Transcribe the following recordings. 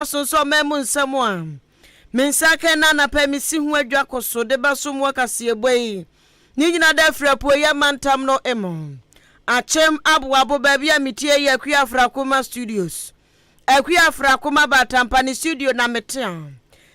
So nso ɔman mu nsɛm a me nsa aka ɛnnɛ anapa yi mesi ho adwa kɔ so de bɛsom wɔ kaseɛbɔ yi ne nyina da afiri apueeɛ mantam no mu. Akyem Aboabo baabi a metie yi Akua Afrakoma Studios. Akua Afrakoma Baatampa ne studio na mete a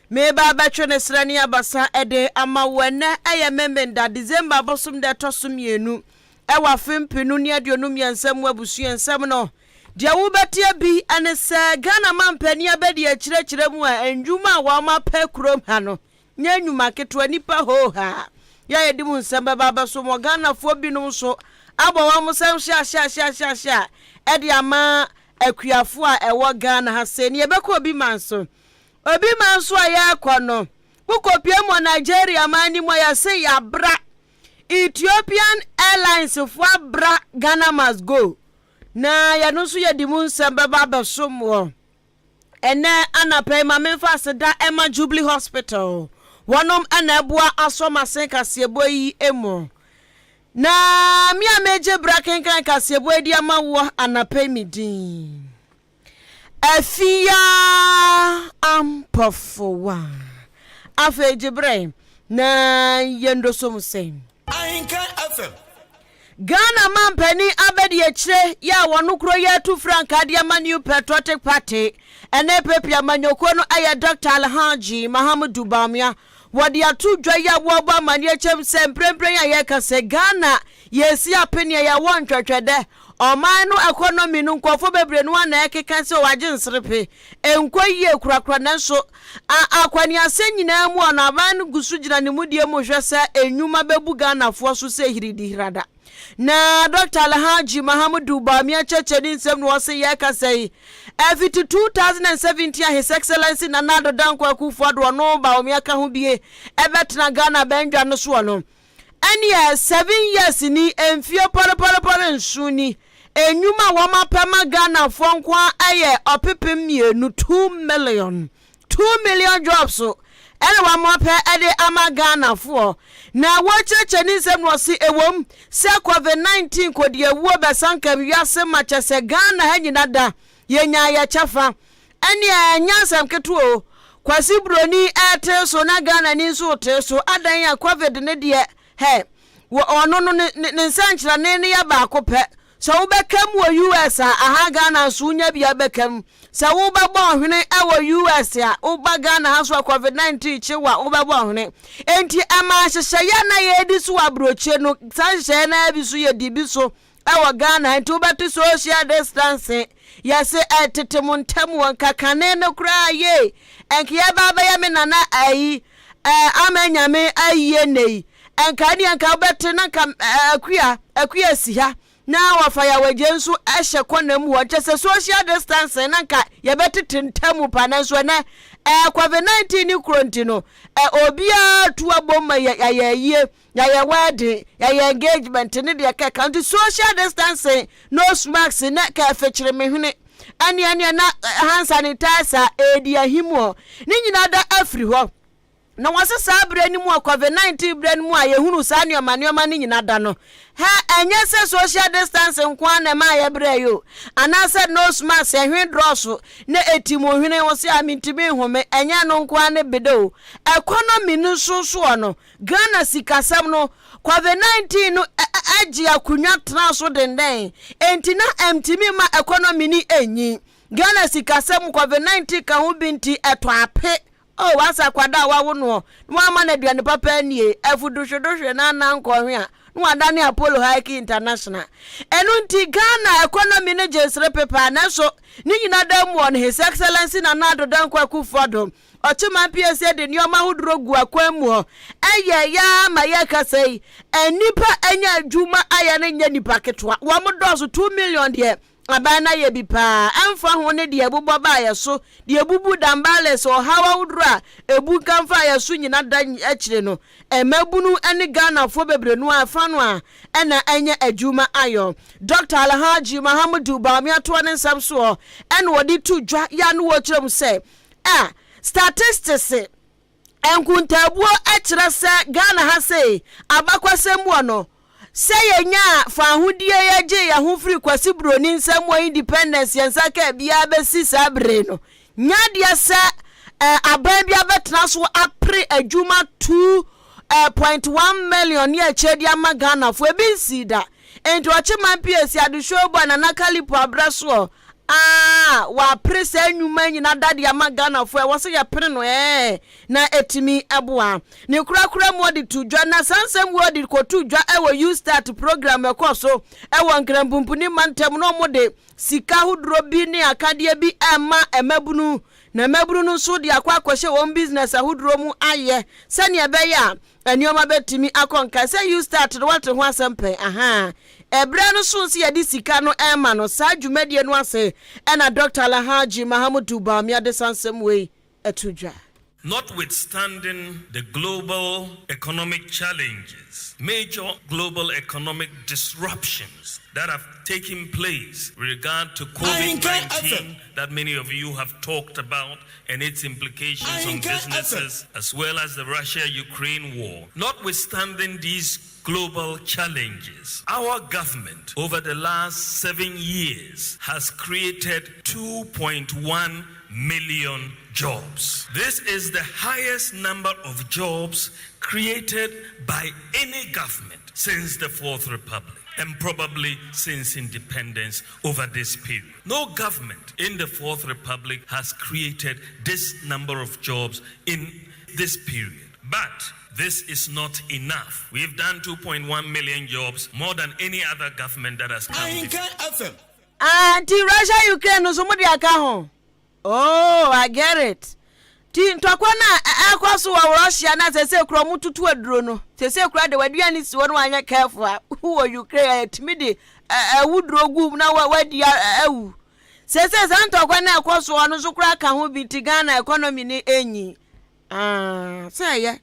meba abɛtwe ne serɛ ne abasa de ama wo. Ɛnnɛ ɛyɛ Memenda, December bosom da ɛtɔ so mmienu ɛwɔ afe 2023 mu abusua nsɛm no. Deɛ wobɛteɛ bi ne sɛ Ghana mampanin abɛdi akyirɛkyirɛ mu a nnwuma a wɔn apɛ kurom ha no nyɛ nnwuma ketewa, nnipa hoohaa yɛ a yɛde mu nsɛm bɛba abɛso wɔ Ghanafoɔ binom nso abɔ wɔn nsɛm hyeahyeahyeahyeahyea ɛde ama akuafoɔ a ɛwɔ Ghana ha sei ne yɛbɛkɔ obi man so. Obi man so a yɛrekɔ no, wokɔpie mu wɔ Nigeria man no mu a yɛse yɛabra Ethiopian Airlines foɔ abra Ghana must go. Na yɛno nso yɛde mu nsɛm bɛba abɛsom wɔ ɛnɛ anapa yi. Ma memfa aseda ɛma Jubilee Hospital, wɔnom ɛna ɛboa asɔ m'asen kaseɛbɔ yi mu. Na me a megye bra kenkan kaseɛbɔ yi de ama woɔ anapa yi, me din Afia Ampɔfowa. Afei gye berɛ na yɛndosom sɛ Ahenkan FM. Ghana mampanin abɛdi akyire yɛ a wɔn kuro yɛ atu frankaa de ama New Patriotic Party ɛne NPP amanyɔkuo no ɛyɛ Dr. Alhaji Mahamudu Bawumia. Wɔde ato dwa yi a wɔrebɔ amanneɛ kyɛm sɛ mprempren a yɛreka sɛ Ghana yɛsi apeneɛ yɛwɔ ntwɛtwɛdɛ ɔman no economy no, nkurɔfoɔ bebree no ana ɛkeka sɛ wɔagye nserepe nkɔ yie korakora. Nanso akwaniasɛ nyinaa mu ɔno aban no gu so gyina ne mudie mu hwɛ sɛ enwuma bɛbu Ghanafoɔ so sɛ hiridihirada. Na Dr. Alhaji Mahamudu Bawumia kyerɛkyerɛ ne nsɛm no, ɔse yɛreka sɛ yi ɛfiti 2017 a His Excellency Nana Addo Dankwa Akufo-Addo, ɔno Bawumia ka ho bie, ɛbɛtena Ghana bɛndwa no soɔ no, ɛneɛ 7 years ni, mfie pɔrepɔrepɔre 7 ni, enwuma a wɔn apɛ ma Ghanafoɔ nko a ɛyɛ 2,000,000, 2 million, 2 million jobs ɛna wɔn apɛ ɛde ama Ghanafoɔ. Na wɔkyerɛkyerɛ ne nsɛm no, ɔse ɛwom sɛ COVID-19 kɔdi awuo bɛsankam wiase ma kyɛ sɛ Ghana ha nyina da yɛnya yɛ kyɛfa, ɛneɛ ɛnyɛ asɛm ketewa o. Kwasi Buroni ɛte so na Ghana ni nso te so adan a COVID ne deɛ hɛ wɔ ɔno no ne nsɛnkyerɛnne no yɛ baako pɛ. Sɛ wobɛka mu wɔ US a, aha Ghana nso wonya bi abɛka mu. Sɛ wobɛbɔ ɔhwene wɔ US a, woba Ghana ha so a COVID-19 kye wa wobɛbɔ ɔhwene. Enti ɛma nhyehyɛeɛ na yɛdi so wɔ aburokyire no, saa nhyehyɛeɛ no bi so yɛdi bi so ɛwɔ Ghana. Nti wobɛte social distancing, yɛse ɛtete mo ntam wɔ nkakane no koraa yie. Ɛnka yɛba bɛyɛ me nana ayi ama Nyame ayie nne yi, ɛnka neɛ nka wobɛte na nka Akua si ha na wɔfa yɛawagye nso hyɛ kɔna mu hɔ, nkyɛ sɛ social distancing na nka yɛbɛtete ntam pa. Nanso ɛnɛ COVID-19 ne kuro nti no obiara tu abom ma yɛayɛ ayie, yɛayɛ wedding, yɛayɛ engagement ne deɛ kɛka. Nti social distancing, nose mask na ka ɛfekyere me hwene ɛneɛ na hand sanitizer ɛdi ahim hɔ ne nyinaa da afiri hɔ. Na wɔse saa berɛ no mu a COVID-19 berɛ no mu a yɛhunu saa nneɛma nneɛma no nyina da no hɛ, ɛnyɛ sɛ social distancing nko a na ɛma yɛbrɛ yi o, anaasɛ nose mask ɛhwe drɔso na ɛti mu hwene wo sɛ a mentumi nhome, ɛnyɛ no nko a ne bede o. Economy no nso soɔ no, Ghana sikasɛm no, COVID-19 no agye akonnwa tena so denden, enti na ɛmtumi ma economy ni ɛnyi. Ghana sikasɛm, COVID-19 ka ho bi nti ɛtɔ ape o. Wasa akwada a wawo noɔ na wama no aduane papa nie afudohwedohwe na anan nkɔhwe a na wadane Apollo Hike International. Ɛno nti Ghana economy no gye nsere pepa. Nanso ne nyina da mu wɔ no, His Excellency Nana Addo Dankwa Akufo-Addo ɔkyeman PSA de nneɛma ahodoɔ gu akwan mu hɔ ɛyɛ yaa ma yɛkasa yi nnipa anya adwuma ayɛ no nyɛ nipa ketewa, wɔn dɔɔso 2 million deɛ. Aban no ayɛ bi paa, ɛmfa ho ne deɛ ɛbobɔ baeɛ so, deɛ ebubu dambales, ɔhaw ahodoɔ a ebu nkamfa yɛ so nyina da akyire no, mmabunu ne Ghanafoɔ bebree no a ɛfa no a ɛna ɛnyɛ adwuma ayɔ. Dr. Alhaji Mahamudu Bawumia toɔ ne nsɛm soɔ ɛna wɔde to dwa yɛ a no wɔkyerɛ mu sɛ a statistics nkontaabuo kyerɛ sɛ Ghana ha sei abakwasɛm wɔ no sɛ yɛnya faahodie, yɛgye yɛn ho firi Kwasi Buroni nsɛm wɔ independence, yɛn nsa ka biara bɛsi saa bere no. Nyɛ adeɛ sɛ aban bi abɛtena so apere adwuma 2.1 million ne akyire de ama Ghanafoɔ. Ebi nsii da. Enti Ɔkyeman PAC adesuo bɔ Nana Kalipo abrɛ soɔ aa wapere saa nnwuma nyina da de ama Ghanafoɔ ɛwɔ sɛ yɛpene no ɛɛ na ɛtumi boa. Ne korakora mu ɔde to dwa na saa nsɛm wei ɔde kɔto dwa ɛwɔ YouStart program ɛkɔ so ɛwɔ Nkranpumpuni mantam na wɔn de sika ahodoɔ bi ne akadeɛ bi ɛma mmabunu na mmabunu no nso de akɔ akɔhyɛ wɔn business ahodoɔ mu ayɛ sɛdeɛ ɛbɛyɛ a nneɛma bɛtumi akɔ nka sɛ YouStart no wate ho asɛm pɛn ahaa ɛberɛ no so sɛ yɛde sika no ɛma no saa dwumadie no ase ɛna Dr. Alhaji Mahamudu Bawumia de sa nsɛm wei ɛto dwa. Notwithstanding the global economic challenges, major global economic disruptions that have taken place with regard to COVID 19 that many of you have talked about and its implications on businesses, as well as the Russia Ukraine war. Notwithstanding these global challenges, our government over the last 7 years has created 2.1 million jobs. This is the highest number of jobs created by any government since the Fourth Republic and probably since independence over this period. No government in the Fourth Republic has created this number of jobs in this period. But this is not enough. We've done 2.1 million jobs, more than any other government that has come before. Ah, nti Russia Ukraine no so mo de aka ho. Oh, I get it. Ti ntɔkwa no a ɛkɔ so wɔ Russia na sɛsɛ kura ɔmo tutu aduro no, sɛsɛ kura de waduane si hɔ no wanyɛ careful a, wɔ Ukraine a yɛtumi de ɛwuduro gu mu na wadi awu. Sɛsɛ saa ntɔkwa no a ɛkɔ so ɔno nso kura ka ho bi ti Ghana economy ne enyi. Ah, sɛ ɛyɛ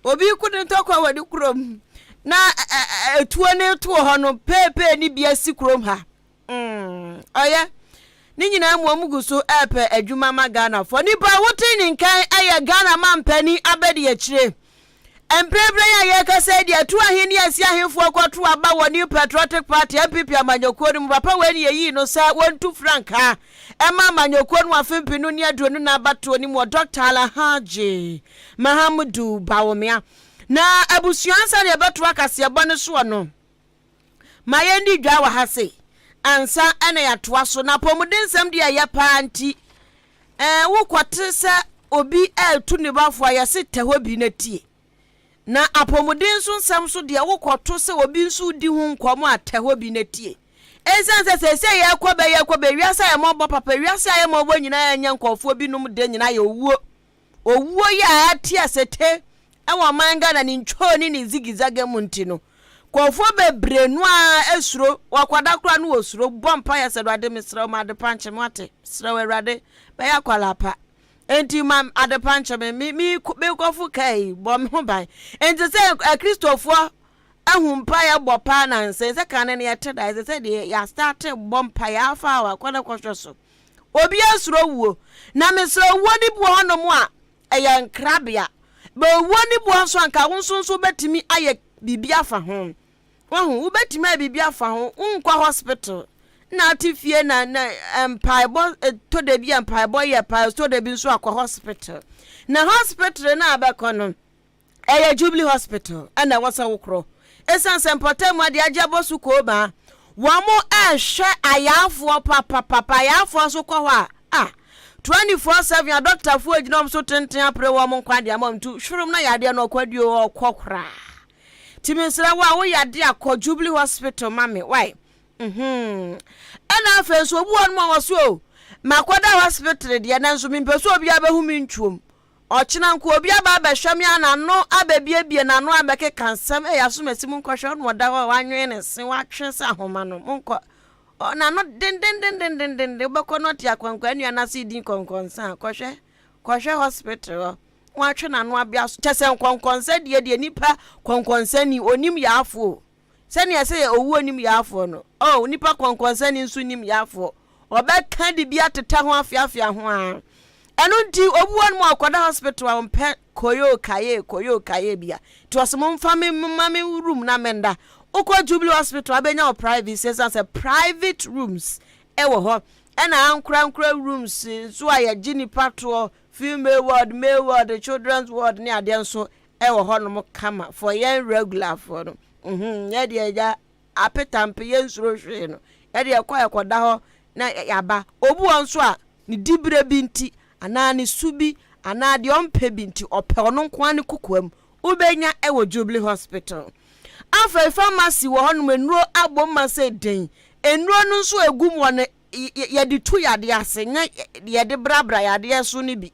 obi ku ne ntɔkwa wɔ ne kurom na etuo ne to hɔ no peepee ne bi asi kurom ha. Ɔyɛ ne nyinaa mu ɔmo gu so ɛɛpɛ adwuma ma Ghanafoɔ. Nipa a wote ne nkan ɛyɛ Ghana mampanin abɛdi akyire mprempren a yɛrekasa yi deɛ atu ahenni asi ahemfoɔ kɔto aba wɔ New Patriotic Party, NPP amanyɔkuo no mu. Papa wei ne yɛyii no sɛ wɔntu frankaa ɛma amanyɔkuo no afe 2024 abatoɔ no mu wɔ Dr. Alhaji Mahamudu Bawumia. Na abusua nsa ne yɛbɛto akaseɛbɔ no soɔ no ma yɛndi dwa wɔ ha se ansa ɛna yɛatoa so. Na apɔmuden nsɛm deɛ ɛyɛ paa nti wokɔte sɛ obi ɛɛtu ne bafo a yɛse tɛ hɔ bi na tie. Na apɔmuden nso nsɛm so deɛ, wokɔto sɛ obi nso di ho nkɔmɔ a, tɛ hɔ bi na tie. Ɛsiane sɛ sɛsɛ yɛkɔ bɛ yɛkɔ bɛ wiase a yɛmɔbɔ papa, wiase a yɛmɔbɔ nyinaa ɛnyɛ nkɔɔfoɔ binom de nyinaa yɛ owuo. Owuo yi a ɛte asete ɛwɔ ɔman Ghana ne ntwoo ne ne zigizaga mu nti no, kɔɔfoɔ bebree no a esuro wɔkɔda koraa no wɔ suro bɔ mpa yɛ sɛ, "Awurade, mesrɛ wo, ma adepa nkyɛ me wate. Mesrɛ wo, Awurade, bɛyɛ akwalaa pa nti ma adepa nkyɛ me. Me me mekɔfo kaa yi, bɔ me ho ban." Nti sɛ Akristofoɔ ahu mpaeɛ bɔ paa na nsɛn sɛ kan no yɛte da ɛsɛ sɛ deɛ yɛastart bɔ mpaeɛ afa a wakɔ ne kɔhwɛ so. Obi asuro wuo na mesrɛ wuo ne bi wɔ hɔnom a ɛyɛ nkrabea bɛ owuo ne bi wɔ nso anka wo nso nso wobɛtumi ayɛ biribi afa ho. Wahu, wobɛtumi ayɛ biribi afa ho. Wonkɔ hospital na ate fie na mpaebɔ tɔ da bi a mpaebɔ yɛ paa, tɔ da bi nso akɔ hospital. Na hospital no a bɛkɔ no ɛyɛ Jubilee Hospital ɛna ɛwɔ sɛ wokorɔ, ɛsiane sɛ mpɔtam mu adeɛ agye abɔ so koobaa wɔn mo ɛrehwɛ ayaafoɔ papapapa. Ayaafoɔ nso kɔ hɔ a 24/7 adɔktafoɔ gyina wɔn so tenten apere wɔn nkwa deɛ ama wɔn ntu hwerom na yadeɛ no ɔkɔ aduo ɔkɔ koraa. Tìmí nsrɛ wo a woyɛ ade akɔ Jubilee Hospital ma me wae. Ɛna afei nso obi wɔ nom a wɔ so o makɔda hospital deɛ, nanso mempɛ sɛ obi abɛhu me ntwom. Ɔkyena nko obi aba abɛhwɛ me a n'ano abɛbiebie n'ano abɛkeka nsɛm ɛyɛ asomasi mu nkɔhwɛ ɔno ɔda hɔ a wanwene ne se watwe sɛ ahoma no monkɔ n'ano dendendendendenden. Wobɛkɔ no ɔte akwankwa nnua n'ase di nkɔnkɔnsa a kɔhwɛ kɔhwɛ hospital hɔ watwe n'ano abea so kyɛ sɛ nkɔnkɔnsa deɛ deɛ nipa kɔnkɔnsa ni onim yaafoɔ sɛnea ɛsɛ yɛ owuo nim yaafoɔ no oh nipa kɔnkɔnsa ni nso nim yaafoɔ ɔbɛka de bi ateta ho afiafia ho a. Ɛno nti obi wɔ no mu a ɔkɔda hospital a ɔmpɛ koyo kaye koyo kaye bia nti ɔsɛ momfa me ma me room na menda. Wokɔ Jubilee Hospital abɛnya wɔ private, sɛ sɛ private rooms ɛwɔ hɔ. Ɛna ankorankora rooms nso a yɛgye nnipa toɔ, female ward, male ward, children's ward ne adeɛ nso ɛwɔ hɔnom kama for yɛn regular foɔ no. Yɛ deɛ agya apetampe yɛnsuro hwee no, yɛ deɛ ɛkɔ ɛkɔda hɔ na yɛaba. Obi wɔ nso a ne diberɛ bi nti anaa ne su bi anaa deɛ ɔmpɛ bi nti ɔpɛ ɔno nko ara ne kokoam. Wobɛnya wɔ Jubilee Hospital. Afei pharmacy wɔ hɔnom nnuro abom ma sɛ den. Nnuro no nso a ɛgu mu hɔ no yɛde tu yadeɛ ase nyɛ yɛde brabra yadeɛ so no bi.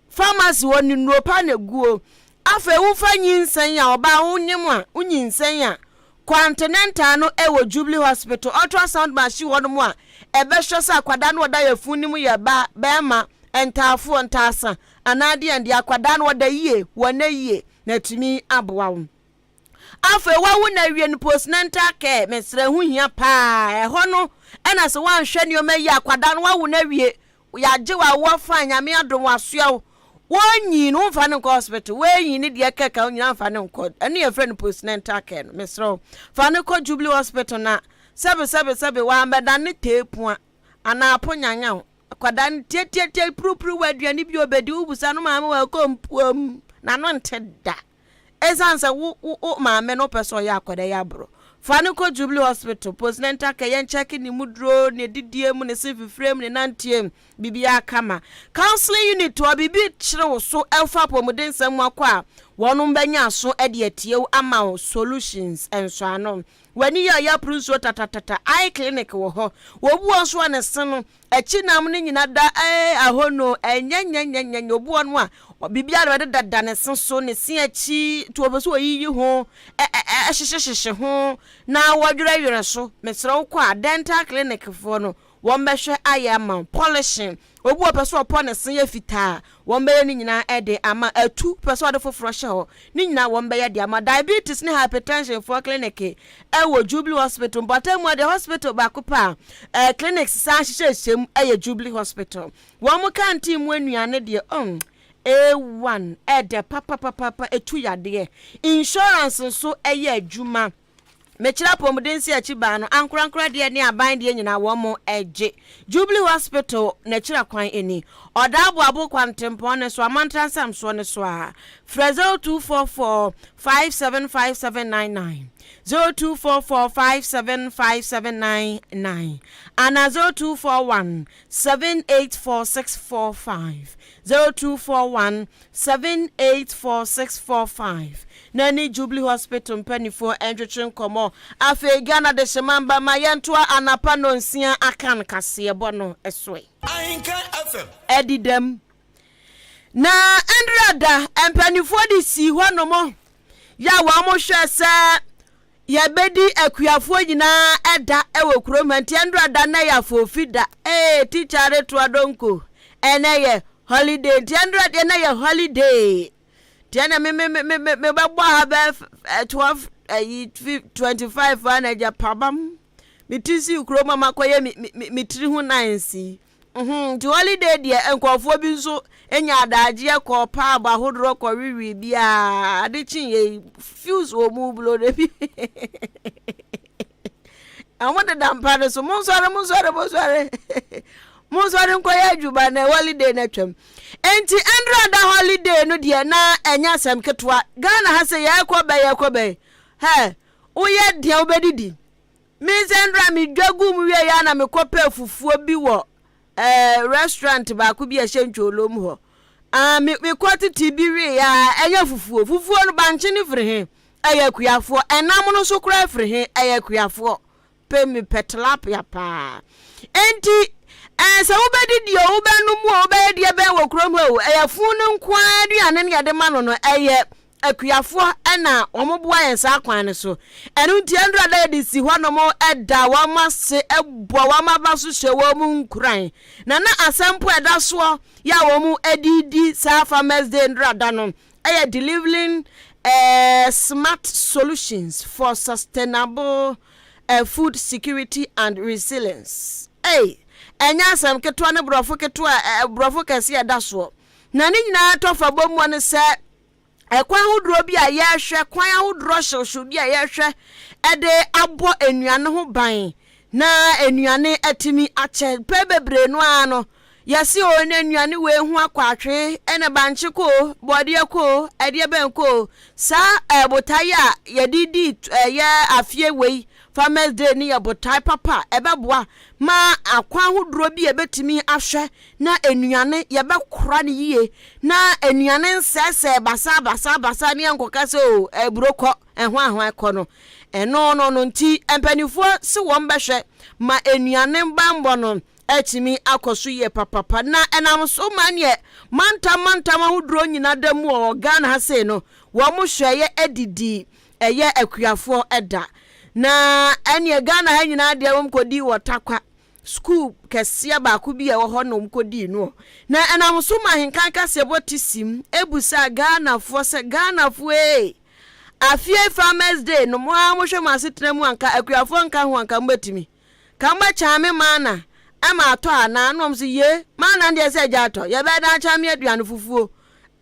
Pharmacy hɔ no nnuro pa na ɛguo. Afei wofa nyinsɛn a ɔbaa wonyem a wonyinsɛn a kɔ antenatal no wɔ Jubilee Hospital. Ultrasound machine wɔ hɔnom a ɛbɛhwɛ sɛ akwadaa no ɔda yafunu no mu yɛ ba, bɛrima, ntaafoɔ, ntaasa anaa deɛn deɛ akwadaa no ɔda yie, wɔnna yie na atumi aboa wo. Afei wawo no awie no postnatal care mesrɛ ho hia paa ɛhɔ no ɛna sɛ woanhwɛ nneɛma yie akwadaa no wawo no awie yɛagye wo awoɔ fine Nyame adom wasoa wo wɔnyi no womfa no nkɔ hospital wɔanyi ne deɛ kɛka wo nyinaa mfa no nkɔ ɛno yɛfrɛ no postnatal care no mesrɛ wo fa no kɔ Jubilee Hospital na sɛbe sɛbe sɛbe wammɛda ne teepua anaa apo nyanyaw akwadaa no tiatiatia purupuru wɔ aduane bi obɛdi wobusa no maame wakɔ mpuam n'ano nte da. Esiane sɛ wo wo wo maame no wopɛ sɛ ɔyɛ akwadaa yi aboro, fa no kɔ Jubilee Hospital, postnatal care, yɛn kyɛke ne mu duro, ne didie mu, ne se fifire mu, ne nanteɛ mu, biribiara kama. Counseling unit hɔ, biribi kyere wo so ɛfa apɔmuden nsɛm mu akɔ a, wɔnom bɛnya aso de atie wo ama wo solutions nsɔano. W'ani yɛ ɔya puru nsuo tatatata, eye clinic wɔ hɔ. Wɔbu wɔn nso a ne se no, Akyi nam no nyina da ee ahono ɛnyɛnyɛnyɛnyɛnyɛ obi wɔ no a biribiara na ɔde dada ne se so ne se akyi nti wɔpɛ sɛ wɔyiyi ho ɛhyehyɛhyehyɛ ho na wɔdwerɛdwerɛ so mesrɛ wo kɔ a dental clinic foɔ no wɔn bɛhwɛ ayɛ ama wo polishing obi wɔ pɛ sɛ ɔpɔ ne se yɛ fitaa wɔn bɛyɛ ne nyinaa ɛde ama atu pɛ sɛ ɔde foforɔ hyɛ hɔ ne nyinaa wɔn bɛyɛ de ama diabetes ne hypertension foɔ clinic ɛwɔ Jubilee Hospital mpɔtam mu a deɛ hospital baako pɛ a ɛɛ clinics san hyehyɛ hyɛ mu ɛyɛ Jubilee Hospital wɔn canteen mu nnuane deɛ oh A1 ɛdɛ papapapa etu yadeɛ insurance nso ɛyɛ adwuma. Mekyerɛ apɔmuden si akyi baa no, ankorankora deɛ ne aban deɛ nyinaa wɔn gye. Jubilee Hospital n'akyira kwan ni. Ɔda Aboabo kwantempɔn no so, Amantra nsamsoɔ no so a. Frɛ 0244 575799, 0244 575799 anaa 0241 784645, 0241 784645 na ne Jubilee Hospital mpanimfoɔ ntwetwe nkɔmmɔ. Afei Ghana Dehyema mba ma yɛntoa anapa nnɔnsia akan kaseɛbɔ no so. Ahenkan FM. Adi dɛm. Na Andrea da mpanimfoɔ de sii hɔnom yɛ a wɔhwɛ sɛ yɛbɛdi akuafoɔ nyinaa ɛda wɔ kurom ha nti ɛndora da na yɛ afoofi da ee teacher retoa donko ɛnɛ yɛ holiday nti ɛndora deɛ na yɛ holiday nti ɛna me me me me me bɛbɔ ha bɛ 12 ɛyi 25 a na agya pabam me ti si kurom a makɔyɛ me me me tiri ho nansi. Mhm, nti holiday deɛ nkurɔfoɔ bi nso nya adagyeɛ kɔɔ pub ahodoɔ kɔwewee biara ade kye yɛ fuse wɔ mu bulo de bi wɔn deda mpa no so monsɔre monsɔre monsɔre monsɔre nkɔyɛ adwuma na holiday no atwam nti ɛndra da holiday no deɛ na ɛnyɛ asɛm ketewa Ghana ha sɛ yɛkɔ bɛ yɛkɔ bɛ hɛ woyɛ deɛ wobɛdidi Me nsa ndura me dwa guu mu wieɛ a na me kɔ pɛɛ fufuo bi wɔ eh, restaurant baako bi a ɛhyɛ ntwolo mu hɔ. Ah, me, me kɔ tete bi wieɛ a ɛnyɛ fufuo. Fufuo no bankye no firi he? Ɛyɛ akuafoɔ. Ɛnam no nso koraa firi he? Ɛyɛ akuafoɔ. Pɛ me pɛ tilapia paa. Enti, eh, sɛ wobɛdidi o, wobɛnom o, wobɛyɛ deɛ bɛn wɔ kurom ha o, ɛyɛ funu no nko ara aduane no yɛde ma no no, ɛyɛ Akuafoɔ na wɔboa yɛn saa kwan no so. Ɛno nti ɛndura da yɛde si hɔnom da wɔn ase bɔ wɔn aba so hyɛ wɔn nkuran. Na na asɛm po a ɛda soɔ yɛ a wɔn de redi saa Farmers Day ndura da no yɛ Delivering eh, Smart Solutions for Sustainable eh, Food Security and Resilience. Ei, ɛnyɛ asɛm ketewa ne borɔfo ketewa, eh, borɔfo kɛse a ɛda soɔ. Na ne nyinaa tɔ fa bɔ mu ne sɛ ɛkwan ahodoɔ bi a yɛrehwɛ, kwan ahodoɔ hyewhyew bi a yɛrehwɛ de abɔ nnuane ho ban. na nnuane atumi akyɛ. Mpɛn bebree no ara no, yɛse o na nnuane wei ho akɔ atwee, ɛna bankye kɔ o, bɔɔdeɛ kɔ o, ɛdeɛ bɛn kɔ o. Saa eh, botaeɛ a yɛde di ɛyɛ afie wei Farmers Day no yɛ botae papa a ɛbɛboa ma akwan ahodoɔ bi a yɛbɛtumi ahwɛ na nnuane yɛbɛkora no yie na nnuane nsɛesɛe basaa basaa basaa ne yɛnkɔka sɛ o aburo kɔ ɛho ahwan kɔ no ɛno no no nti mpanimfoɔ se wɔn bɛhwɛ ma nnuane bammɔ no atumi akɔ so yie papapa na ɛnam so ma neɛ mantam mantam ahodoɔ nyina da mu wɔ Ghana ha sei no wɔn hwɛeɛ adidi ɛyɛ akuafoɔ da na ɛneɛ Ghana ha nyinaa deɛ wɔn kɔdi wɔ Tarkwa sukuu kɛseɛ baako bi a ɛwɔ hɔ na wɔn kɔdii noɔ na ɛnam so ma ahenkan kaseɛbɔ te sim ebusa Ghanafoɔ sɛ Ghanafoɔ ee afie Farmers Day no mo ara mohwɛ mo asetena mu anka akuafoɔ nka ho anka mobɛtumi ka mobɛkyan me maana ɛma atɔ anaa na wɔn sɛ ye maana deɛ sɛ agya atɔ yɛbɛyɛ dan akyan me aduane fufuo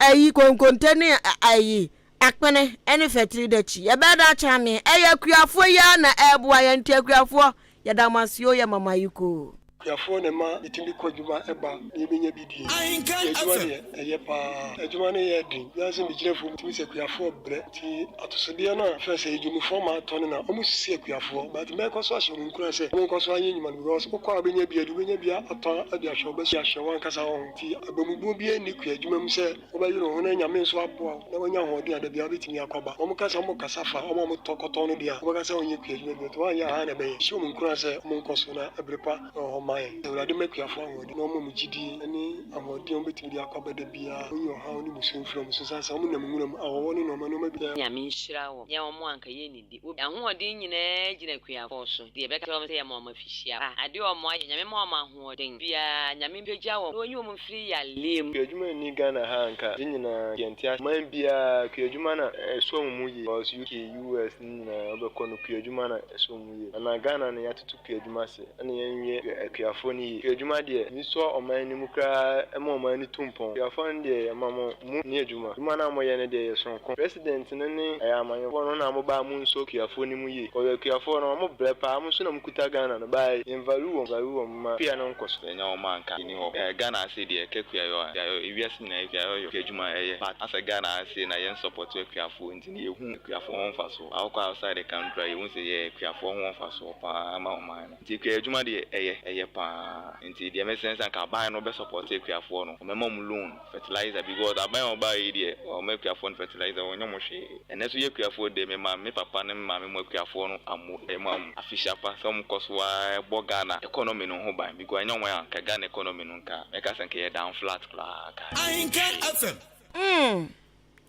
ayi konkonte ne ayi akpene ne fɛtiri dakyi yɛbɛyɛ dan akyan me ɛyɛ akuafoɔ yi ara na ɛɛboa yɛn nti akuafoɔ yɛda mo ase o yɛ mama yi koo. Akuafoɔ na ɛma yɛtumi kɔ adwuma ba na yɛbɛnya bi die. Nti adwuma deɛ ɛyɛ paa. Adwuma no yɛ den. Wiase megyinafoɔ mu tumi sɛ akuafoɔ brɛ. Nti atosodeɛ no a fɛ sɛ adwumfoɔ ma atɔ no na wɔn sisi akuafoɔ. But mɛkɔ so ahyɛ wɔn nkuran sɛ wɔn nkɔ so anyɛ nnwuma no because wokɔ a wobɛnya bi adi, wobɛnya bi atɔ de ahwɛ wo ba sukuu, ahwɛ wo ankasa wo ho. Nti abamubuo biara nni kua adwuma mu sɛ Wobɛyere wo ho na Nyame nso aboa wo na woanya ahoɔden a da biara wobɛtumi akɔ aba. Wɔn ka sɛ wɔn kasa fa wɔn a wɔtɔ kɔtɔn no deɛ a, wobɛka sɛ wɔnyɛ kua adwuma bio nti woanyɛ a haa na ɛbɛyɛ. Hyɛ wɔn nkuran sɛ wɔn nkɔ so na ɛbere pa wɔ hɔ ma yɛn. Awurade mma akuafoɔ ahoɔden na ɔmma wɔn gyidie ne ahoɔden a wɔbɛtumi de akɔ aba da biara. Ɔnyi ɔhaw ne mmusuo mfiri wɔn so ɛsiane sɛ wɔn nam nwura mu, awɔwɔ ne nnoɔma nnoɔma bi. Nyame nhyira wɔn. Yɛn wɔn a anka yɛnnidi. Obi ahoɔden nyinaa gyina akuafoɔ so. Deɛ yɛbɛka kyerɛ wɔn sɛ yɛma wɔn afihyia pa. Adeɛ a wɔn ayɛ, Nyame mma wɔn ahoɔden biara. Nyame mpagya wɔn na ɔnyi wɔn mfiri yareɛ mu. Kuadwuma nni Ghana ha anka yɛn nyinaa yɛnte ase. Man biara kuadwuma na ɛsɔ wɔn mu yie because UK, US ne nyinaa wobɛkɔ no kuadwuma na ɛsɔ wɔn mu yie. Anaa Ghana no yɛatoto kuadwuma ase ɛna yɛnyɛ akuafoɔ no yie. Kuadwuma deɛ ɛtumi sɔ ɔman no mu koraa ɛma ɔman no tu mpɔn. Akuafoɔ no deɛ yɛma mo mo nni adwuma. Adwuma no a moyɛ no deɛ ɛyɛ sononko. President no ne ɛyɛ amanyɔfoɔ no na mobaa monsɔ akuafoɔ no mu yie because akuafoɔ no wɔn brɛ paa wɔn nso na wɔkuta Ghana no but yɛn value wɔn value wɔn ma kua no nkɔ so. Yɛnya wɔn a nka yɛnni hɔ. Eh Ghana ha sei deɛ yɛka kuayɔ a kuayɔ ewiase nyinaa kuayɔ yɔ kuadwuma ɛyɛ but asɛ Ghana ha sei na yɛn support akuafoɔ nti no yɛhu akuafoɔ ho mfasoɔ but wokɔ outside the country a yɛhu sɛ yɛ akuafoɔ ho mfasoɔ paa ma ɔman no nti kuayɔ adwuma deɛ ɛyɛ ɛyɛ paa nti deɛ mɛsrɛ ne sɛ anka aban no bɛ support akuafoɔ no ɔmɛma wɔn loan fertilizer because aban a ɔbaeɛ yi deɛ ɔmma akuafoɔ no fertilizer ɔnyɛ wɔn hwee. Ɛnɛ nso yɛ akuafoɔ deɛ mema me papa ne me maame mu akuafoɔ no ammo ɛma wɔn afihyia pa sɛ wɔn kɔ so ara bɔ Ghana economy no ho ban because ɛnyɛ wɔn a nka Ghana economy no nka mɛka sɛ nka ɛyɛ down flat koraa nka ɛnyɛ hwee. Mm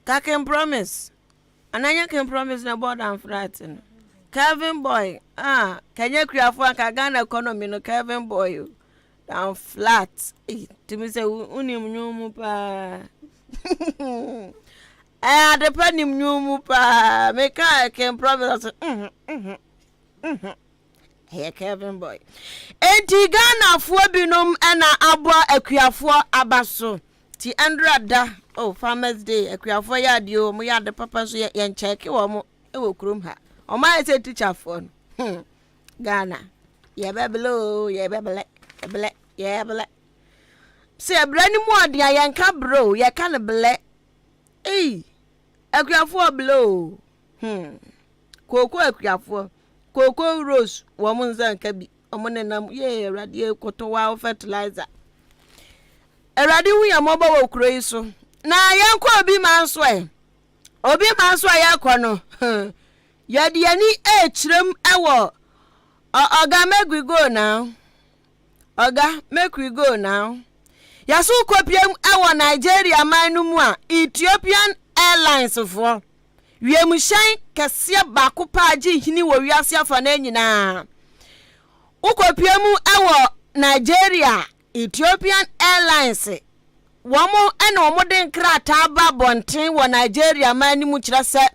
ka King Promise anaa nyɛ King Promise na ɛbɔɔ down flat no Kelvin Boy ah kɛnyɛ akuafoɔ anka Ghana economy no Kelvin Boy o Down flat. Ei, tumi sɛ wonim nnwom mu paa. Ɛyɛ adepa nim nnwom mu paa. Meka King Promise ɔsɛ mhm mhm mhm. Ɛyɛ Kelvin Boy. Enti Ghanafoɔ binom na abɔ akuafoɔ aba so. Ti ɛndra da, oh Farmers Day, akuafoɔ yɛ adeɛ o, wɔn yɛ ade papa nso yɛn kyɛke wɔn wɔ kurom ha. Wɔn ayɛ sɛ tikyafoɔ no. Hmm. Ghana, yɛbɛblɛ oo, yɛbɛblɛ, blɛ, yɛblɛ. Sɛ ɛbrɛ no mu ɔden a yɛnka brɛ o, yɛka no blɛ. Ei, akuafoɔ blɛ o. Hmm. Kooko akuafoɔ, kooko rose, wɔn nsa nka bi. Wɔn nenam, yee, awurade yɛ kɔtɔ wa fertilizer. Awurade hu yɛn mmɔbɔ wɔ kuro yi so. Na yɛnkɔ obi man so ɛ. Obi man so a yɛkɔ no, Yɛde yɛn ani rekyerɛ mu wɔ Oga make we go now. Oga make we go now. Yɛso kɔpie mu wɔ Nigeria man no mu a Ethiopian Airlines foɔ wiemhyɛn kɛseɛ baako paa gye hini wɔ wiase afanaa nyinaa. Wokɔpie mu wɔ Nigeria Ethiopian Airlines Wɔn na wɔde nkrataa ba abɔnten wɔ Nigeria man no mu kyerɛ sɛ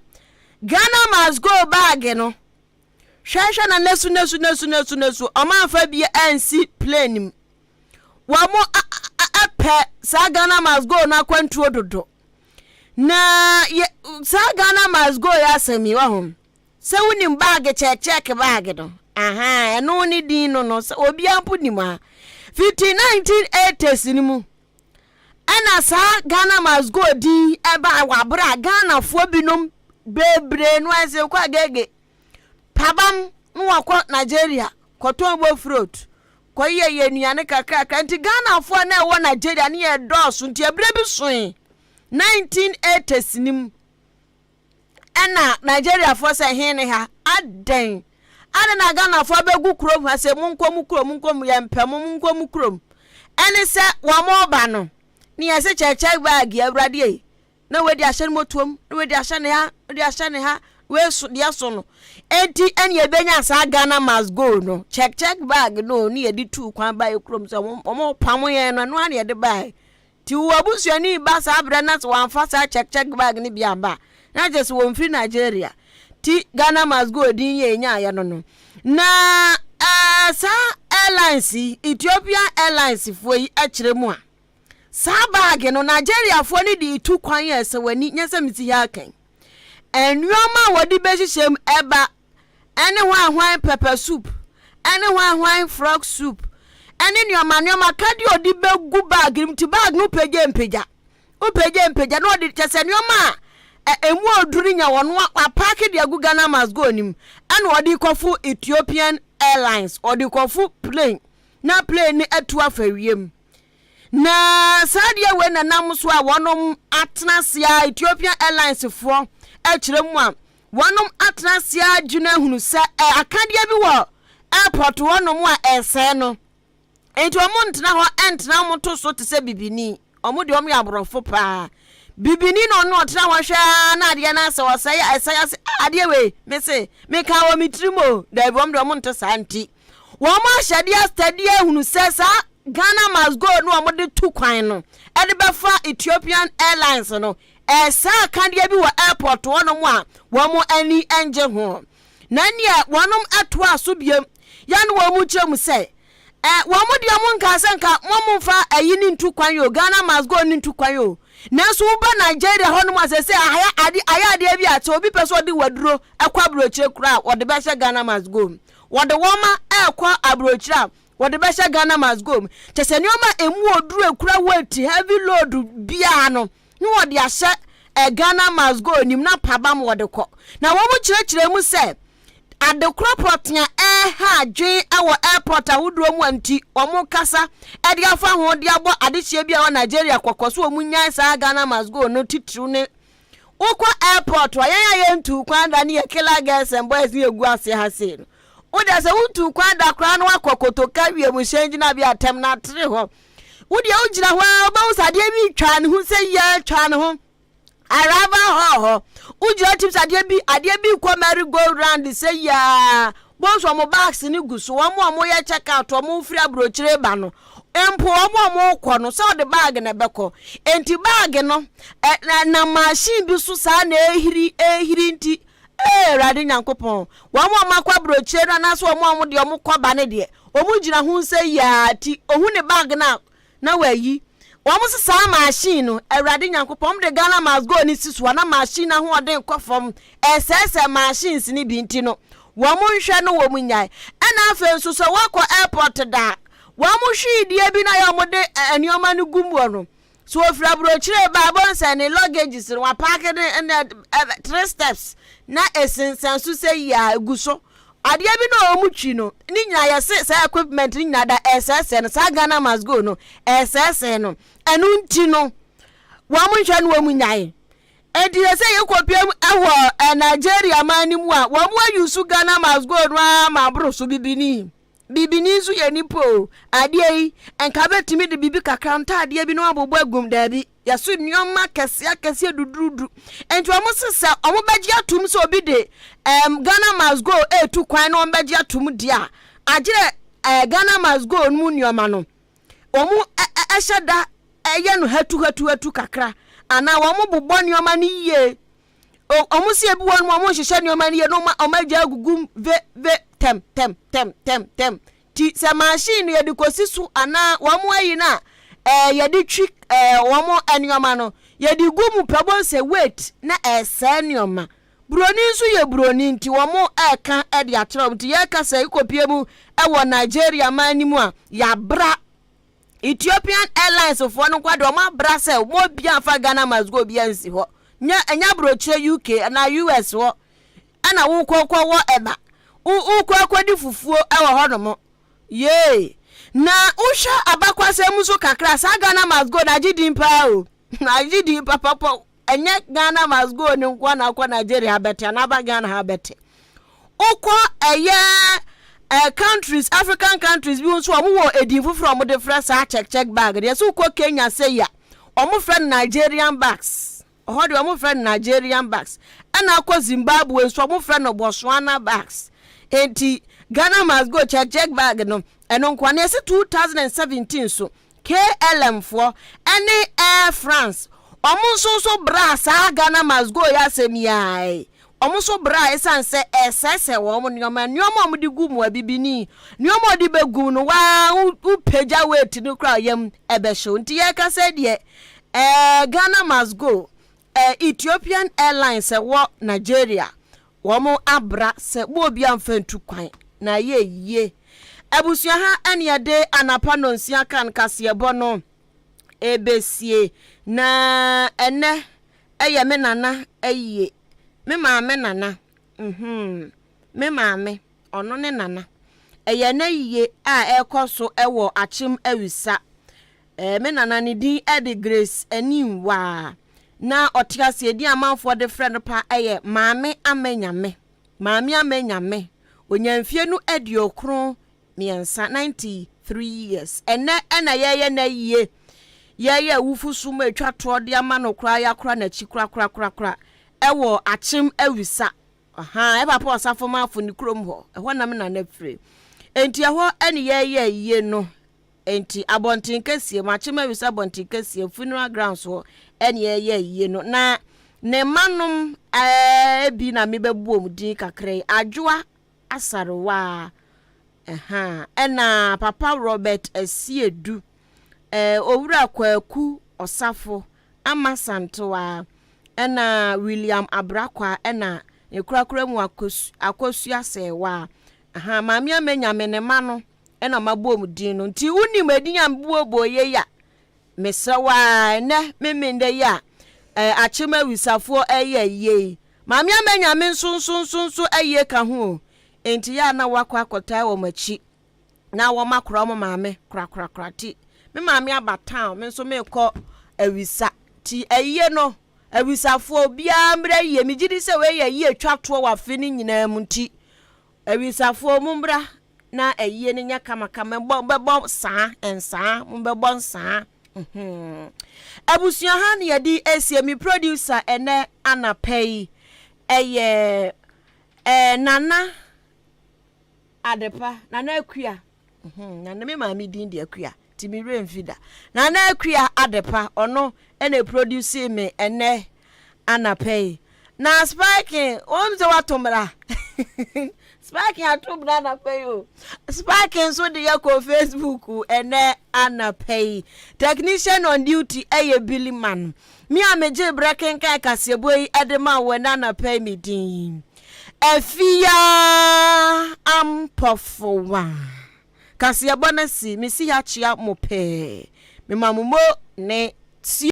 Ghana must go baage no hwɛhwɛ na nasu nasu nasu nasu nasu wɔn amfa bi ansi plane mu. Wɔn pɛ saa Ghana must go no akwantuo dodo. Na yɛ saa Ghana must go yɛ asɛm yi wɔ ho. Sɛ wonim baage kyɛɛkyɛɛke baage no, ahaa, ɛno ne din no no, sɛ obiara mpo nim a. Fiti 1980s no mu ɛna saa Ghana must go din ɛbaa wɔ abere a Ghanafoɔ binom bebree no ɛsɛ kɔ agege pabam na wakɔ Nigeria kɔtɔn bofrot kɔyɛ yɛ nnuane kakrakra nti Ghanafoɔ a na ɛwɔ Nigeria ne yɛ dɔɔso nti ɛberɛ bi soe 1980s no mu Ɛna Nigeriafoɔ sɛ he ne ha? Adɛn? Adɛn na Ghanafoɔ abɛgu kurom ha sɛ monkɔ mo kurom, monkɔ mo, yɛmpɛ mo, monkɔ mo kurom. Ɛne sɛ wɔn ba no, ne yɛse kyɛkyɛ baagi, awurade ei, na wei de ahyɛ ne motoam, na wei de ahyɛ ne ha, wei de ahyɛ ne ha, wei so deɛ so no. Enti ɛne yɛbɛnya saa Ghana must go no, check check bag no, ne yɛde tuu kwan baeɛ kurom sɛ wɔn pamo yɛn no, ɛno ara na yɛde baeɛ. Nti wo abusuani ba saa berɛ na sɛ wamfa saa check check bag no bi amba a, na kyerɛ sɛ wɔmfiri Nigeria. Nti Ghana must go din yi a yɛnyaeɛ no no. Na eh, saa airlines yi, Ethiopian Airlines foɔ yi kyerɛ mu a, saa bag no Nigeriafoɔ no de retu kwan a ɛsɛ w'ani, nyɛ sɛ mesi ha kan. Nneɛma a wɔde bɛhyehyɛ mu ɛba ɛne hwan hwan pepper soup, ɛne hwan hwan frog soup, ɛne nneɛma nneɛma ka deɛ ɔde bɛgu bag no mu nti bag no wopagya mpagya wopagya mpagya na ɔde kyɛ sɛ nneɛma a ɛmu oduru nya wɔn apaake de agu Ghana must go nim ɛna ɔde kɔfo Ethiopian Airlines ɔde kɔfo plane na plane no atu afa wiem. Na saa adeɛ wei na nam so a wɔnom atena ase a Ethiopian Airlines foɔ kyerɛ mu a wɔnom atena ase a adwene ahunu sɛ akadeɛ bi wɔ airport hɔnom a ɛresɛe no nti wɔn ntena hɔ ntena wɔn to so te sɛ bibini wɔn deɛ wɔn yɛ aborɔfo paa bibini na ɔno ɔtena hɔ hwɛ ara na adeɛ no asɛ ɔsɛe ɛsɛe ase ah adeɛ wei mese meka wɔ me tirim o daabi wɔn deɛ wɔn nte saa nti wɔn ahyɛdeɛ asitɛdeɛ ahunu sɛ saa Ghana must go no a wɔde tu kwan no de bɛfa Ethiopian Airlines no, ɛresɛe akadeɛ bi wɔ airport hɔnom a wɔn ani nnye ho. Na neɛ wɔnom toaa so biom yɛ ne wɔn kyerɛ mu sɛ, eh, wɔn deɛ wɔn nkaa sɛ nka wɔn mfa ayi ne ntu kwan o, Ghana must go ne ntu kwan o. Nanso woba Nigeria hɔnom a sɛ sɛ ayɛ ade ayɛ adeɛ bi a sɛ obi pɛ sɛ ɔde waduro kɔ aburokyire koraa a wɔde bɛhyɛ Ghana must go mu. Wɔde wɔn ma ɛrekɔ aburokyire a Wɔde bɛhyɛ Ghana must go mu. Kyerɛ sɛ nneɛma a ɛmu oduru ekura weight, heavy load biara no, na wɔde ahyɛ eh, Ghana must go nim na pabam wɔde kɔ. Na wɔn kyerɛkyerɛ mu sɛ adekorɔ pɔtee a ɛreha adwene wɔ airport ahodoɔ mu a nti wɔn kasa de afa ho de abɔ adehyeɛ bi a ɛwɔ Nigeria kɔkɔ so wɔn nyae saa Ghana must go no titiriw ne Wokɔ airport a, yɛn a yɛntuu kwan da ne yɛ killer girls and boys ne yɛgu aseɛ ha sei no, wo deɛ sɛ wontuu kwan da koraa na woakɔ Kotoka wiemhyɛn gyinabea atɛm na atere hɔ, wo deɛ wogyina hɔ ara wobɛhu sɛ adeɛ bi retwa ne ho sɛ yia twa ne ho. Arrival hall hɔ, wogyina hɔ tim sɛ adeɛ bi adeɛ bi rekɔ merry go round sɛ yia bohu sɛ wɔn bags no gu so, wɔn a wɔyɛ check out, wɔn firi aburokyire ba no, Mpo wɔn a wɔrekɔ no, sɛ wɔde baage na ɛbɛkɔ. Enti baage no, ɛnam machine bi so saa na ɛrehiri, ɛrehiri nti, ee Awurade Nyankopɔn, wɔn a wɔakɔ aburokyire no anaasɛ wɔn a wɔn deɛ wɔkɔ ba no deɛ, wɔgyina ho sɛ yiaa ti, ohu ne baage no a, na wayi. Wɔn se saa machine no, Awurade Nyankopɔn, wɔn de Ghana must go no si so a, na machine no ahoɔden kɔ fam, ɛresɛesɛe machines no bi nti no, wɔn nhwɛ no wɔn nnyae. Ɛna afei nso sɛ woakɔ airport da a, Wɔn hweedeɛ bi no a wɔde nneɛma no gu mu no, so ofiri aburokyire ba abɔ nsɛ ne luggages no wapaake ne ɛnɛ three steps na esensɛn so sɛ yia egu so. Adeɛ bi na wɔn twi no ne nyinaa yɛse saa equipment ne nyinaa da ɛsɛɛsɛɛ no saa Ghana must go no ɛsɛɛsɛɛ no ɛno nti no wɔn nhwɛ no wɔn nyae. Enti sɛ sɛ yɛkɔpiem wɔ Nigeria man no mu a wɔn ayusu Ghana must go no ara ma aboro so bibini. Bibini nso yɛ nipa o, adeɛ yi, nka bɛtumi de biribi kakra, ntaadeɛ bi na wabobɔ agum, daabi, yɛso nneɛma akɛseɛ akɛseɛ dudurudu. Nti wɔn se sɛ wɔn bɛgye atum sɛ obi de um, Ghana must go etu kwan na wɔn bɛgye atum deɛ a, agyerɛ eh, Ghana must go no mu nneɛma no, wɔn ɛhyɛ da ɛyɛ no hatuhatuhatu kakra, anaa wɔn bobɔ nneɛma no yie. Wɔn si ebi wɔ no wɔn nhyehyɛ nneɛma no yie na wɔn wɔn agya agugu mu ve ve tɛm tɛm tɛm tɛm tɛm ti sɛ machine no yɛde kɔsi so anaa wɔn ayi no a ɛɛ yɛde twi ɛɛ wɔn nneɛma no yɛde gu mu pɛ bɔ nsɛ wait na ɛsɛɛ nneɛma. Buroni nso yɛ buroni nti wɔn ɛka de akyerɛ wɔn nti yɛka sɛ ekopie mu ɛwɔ Nigeria man no mu a yabra Ethiopian Airlines foɔ no nkoa deɛ wɔn abra sɛ wɔn obiara nfa Ghana must go obiara nsi hɔ nyɛ ɛnyɛ aburokyire UK anaa US hɔ ɛna wokɔ kɔ wɔ ɛba wokɔ akɔdi fufuo ɛwɔ hɔ nom yee na wohwɛ abakwasɛm mu nso kakra saa Ghana must go na agye din paa o agye din papapa ɛnyɛ Ghana must go ne nkoa na akɔ Nigeria abɛte anaa aba Ghana ha abɛte wokɔ ɛyɛ countries African countries bi nso wɔn wɔ edin foforɔ a wɔde frɛ saa check check bag deɛ so wokɔ Kenya sɛ ya wɔn frɛ no Nigerian bags ɔhɔ deɛ wɔn frɛ no Nigerian bags ɛna akɔ Zimbabwe nso wɔn frɛ no Botswana bags eti Ghana must go check check bag no ɛno nkoa na yɛsɛ 2017 so KLM foɔ ɛne Air France wɔn nso nso bra saa Ghana must go yɛ asɛm yaae wɔn nso bra ɛsan sɛ ɛsɛsɛ wɔn nneɛma nneɛma a wɔde gu mu abibini nneɛma a wɔde bɛgu no waa wopagya weight no kora yam ɛbɛhyew nti yɛka sɛ deɛ Ghana must go Ethiopian Airlines ɛwɔ Nigeria wɔn abra sɛ mo obi amfa ntu kwan na yɛ yie abusua ha ɛne yɛde anapa nonsia kan kaseɛbɔ no ebesie na ɛnɛ ɛyɛ me nana ɛyie me maame nana me maame ɔno ne nana ɛyɛ ne yie a ɛrekɔ so ɛwɔ Akyem Awisa me nana ne din ɛde Grace Animwaa na ɔte ase edi amanfoɔ de frɛ no pa ɛyɛ Maame Amanyame Maame Amanyame onya mfie no 93, 93 years. Ɛnɛ ɛna yɛyɛ na yie yɛyɛ awufu so mu atwa toɔ de ama no koraa yɛakora n'akyi korakorakorakora ɛwɔ Akyem Awisa ɔhan ɛpapa ɔsafo maafo ne kurom hɔ ɛhɔ nam nana firi nti ɛhɔ ɛne yɛyɛ yie no nti abɔnten kɛseɛ mu Akyem Awisa abɔnten kɛseɛ funeral grounds hɔ ɛne yɛyɛ yie no na ne mma nom bi na mebɛbu wɔn din kakra yi Adwoa Asarewa ɛha ɛna Papa Robert Asiedu Owura Kwaku Ɔsafo Ama Santewa ɛna William Abrakwa ɛna ne korakora mu Akosua Sɛɛwa ɛha Maame Amanyame ne ma no ɛna mabɔ wɔn din no nti wonim edin a mbuobuo yɛ yi a mesrɛ waa ɛnɛ memende yi a Akyem Awisafoɔ ɛyɛ yie yi Maame Amanyame nso nso nso nso ɛyie ka ho o nti yɛ a na wakɔ akɔtaa wɔn akyi na wɔn akora wɔn maame korakorakora ti me maame aba town me nso mekɔ Awisa ti ɛyie no Awisafoɔ obiara mmerɛ yie megye di sɛ wɔyɛ yie twa toɔ wɔ afe no nyinaa mu nti Awisafoɔ mu mbra na ɛyie no nyɛ kamakama bɛbɔ saa nsaa mo bɛbɔ nsaa abusua ha ne yɛde esie mi producer ɛnɛ anapa yi ɛyɛ Nana Adepa Nana Akua nana me maame din de Akua ti mi werɛ mfi da Nana Akua Adepa ɔno ɛna produce me ɛnɛ anapa yi na Spike wɔn sɛ wato mmara Spike ato mmara anapa yi o Spike nso de yɛ kɔ Facebook ɛnɛ anapa yi technician on duty ɛyɛ Billy Man mi a megye brɛ kenkan kaseɛbɔ yi ɛde ma wɔ ɛnɛ anapa yi mi din Afia Ampɔfowa kaseɛbɔ no si mesi ha kyea mo pɛɛ mema mo mo ne tie.